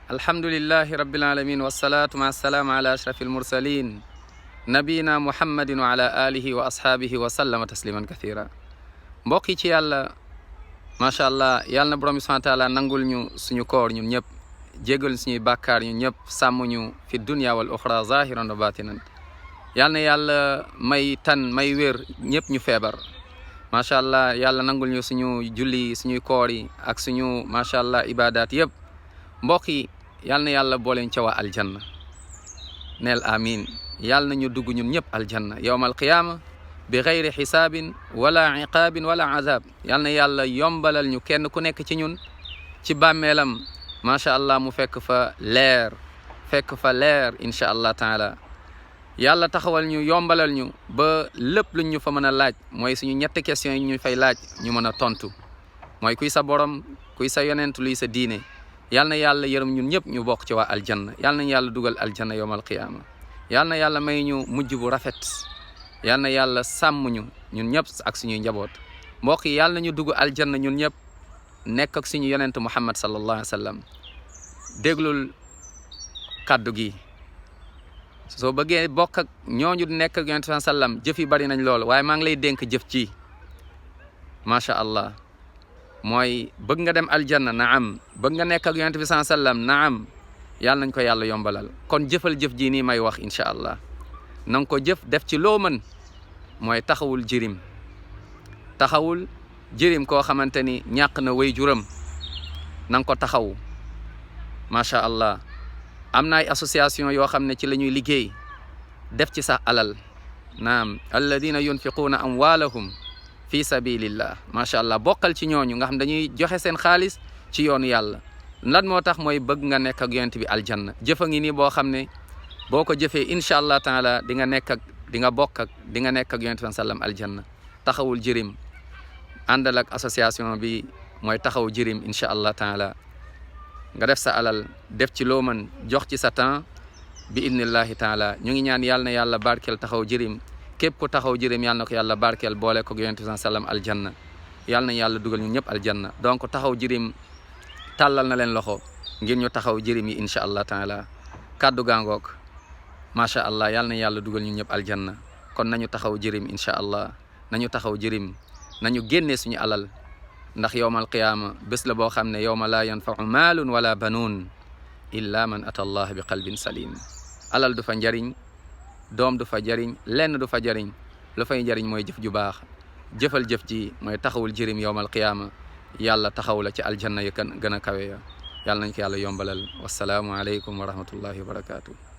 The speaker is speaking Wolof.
alhamdulillahi rabbil alamin wassalatu ma assalamu ala ashrafil mursalin nabina muhammadin wa ala alihi wa ashaabihi wa sallama tasliman kathira. mbokk yi ci yàlla macha allah yàlla na borom bi subhanahu wa taala nangul ñu suñu koor ñun ñëpp, jégal suñuy bàkkaar ñun ñëpp, sàmm ñu fi dunya wal uxra zahiran wa batinan. yàlla na yàlla may tan may wér ñëpp ñu feebar macha allah. yàlla nangul ñu suñu julli suñuy koor yi ak suñu macha allah ibadat yëpp. mbokk yi yàlla na yàlla booleen ca waa aljanna neel amin. yàlla na ñu dugg ñun ñëpp aljanna yawmal qiyaama bi xayri xisaabin wala iqaabin wala azab. yàlla na yàlla yombalal ñu kenn ku nekk ci ñun ci bàmmeelam macha allah mu fekk fa leer incha allah taala. yàlla taxawal ñu yombalal ñu ba lépp luñ ñu fa mën a laaj mooy suñu ñetti question yi ñu fay laaj ñu mën a tontu mooy kuy sa borom, kuy sa yonent, luy sa diine. yàlla na yàlla yërëm ñun ñëpp ñu bokk ci waa aljanna. yàlla nañu yàlla dugal aljanna yawmal qiyaama. yàlla na yàlla may ñu mujj bu rafet. yàlla na yàlla sàmm ñu ñun ñëpp ak suñuy njaboot. mbokk yi yàlla nañu dugg aljanna ñun ñëpp nekk ak suñu yonent Muhammad sallallahu alayhi wa sallam. déglul kaddu gi soo bëggee bokk ak ñooñu nekk ak yonent sallam. jëf yi bari nañ lool waaye maa ngi lay dénk jëf ci macha allah. mooy bëgg nga dem aljanna naam, bëgg nga nekk ak yonent bi sallallahu alayhi wasallam naam. yàlla nañ ko yàlla yombalal. kon jëfal jëf ji nii may wax incha allah na nga ko jëf def ci loo mën. mooy taxawul jirim koo xamante ni ñàkk na way juram na nga ko taxawu macha allah. am na ay association yoo xam ne ci la ñuy liggéey def ci sax alal naam alladina yunfiquuna amwaalahum fi sabilillah macha allah. bokkal ci ñooñu nga xam dañuy joxe seen xaalis ci yoonu yàlla. lan moo tax mooy bëgg nga nekk ak yonent bi aljanna. jëfa ngi nii boo xam ne boo ko jëfee incha allah taala di nga nekk ak yonent bi sallam aljanna. taxawul jirim àndal ak association bi mooy taxaw jirim incha allah taala. nga def sa alal def ci loo mën, jox ci sa temps bi idnillahi taala. ñu ngi ñaan yàlla na yàlla barkeel taxaw jirim. képp ku taxaw jirim yàlla na ko yàlla barkeel boole ko yonent bi sallam aljanna. yàlla na yàlla dugal ñu ñëpp aljanna. donc taxaw jirim tàllal na leen loxo ngir ñu taxaw jirim yi incha allah taala. kàddu gaangoog macha allah. yàlla na yàlla dugal ñu ñëpp aljanna. kon nañu taxaw jirim incha allah. nañu taxaw jirim, nañu génnee suñu alal ndax yowmal qiyaama bés la boo xam ne yowma laa yanfau maalun wala banuun illa man ata allah bi qalbin salim. alal du fa njariñ, doom du fa jariñ, lenn du fa jariñ. lu fay njariñ mooy jëf ju baax. jëfal jëf ji mooy taxawul jirim yowmal qiyaama. yàlla taxaw la ci aljanna yi gën a kawe ya. yàlla nañ ko yàlla yombalal. wassalaamu aleykum wa rahmatullahi wa barakatuh.